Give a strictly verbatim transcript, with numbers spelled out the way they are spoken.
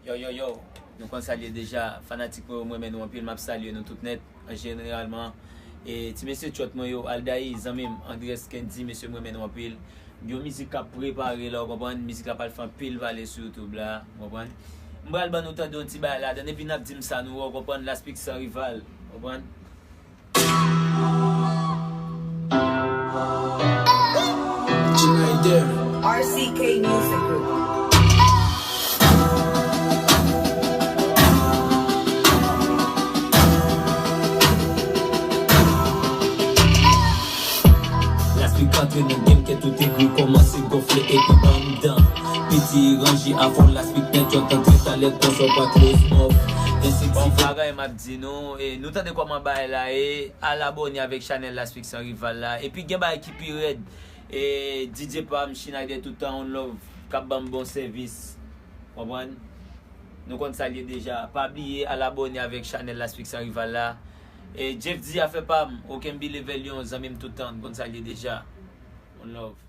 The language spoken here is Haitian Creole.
Yo, yo, yo, nou konn salye deja. Fanatik mwen yo, m renmen nou anpil, m ap salye nou tout nèt, an jeneralman. E ti mesye tchòt mwen yo, Aldaï, zanmi m, Andrés, Kendy, mesye, m renmen nou anpil. Gen yon mizik k ap prepare la, w konprann? Mizik la pral fè anpil pale sou YouTube la, w konprann? M pral ban nou tande yon ti bagay ladan, epi n ap di m sa nou wè, w konprann? Laspik san rival, w konprann? Schneider. R C K Music Group. Laspik antre nan game, kè tout egri kòmanse gonfle epi anndan. Piti ranje afon, Laspik nèt, yo antre talè, konsò pa close mouth. Bon, bagay m ap di nou, e, nou tande kòman bagay la ye, al abòne avèk chanèl Laspik san rival la. Epi gen bagay ki pi rèd, e, D J pa m, Schneider tout tan, on love, k ap ban m bon sèvis. Konprann? Nou konn sa l ye deja. Pa bliye al abòne avèk chanèl Laspik san rival la. E Jeff di afè pa m, Okenbi Level Lyon, zanmi m tout tan, nou konn sa l ye deja. On love.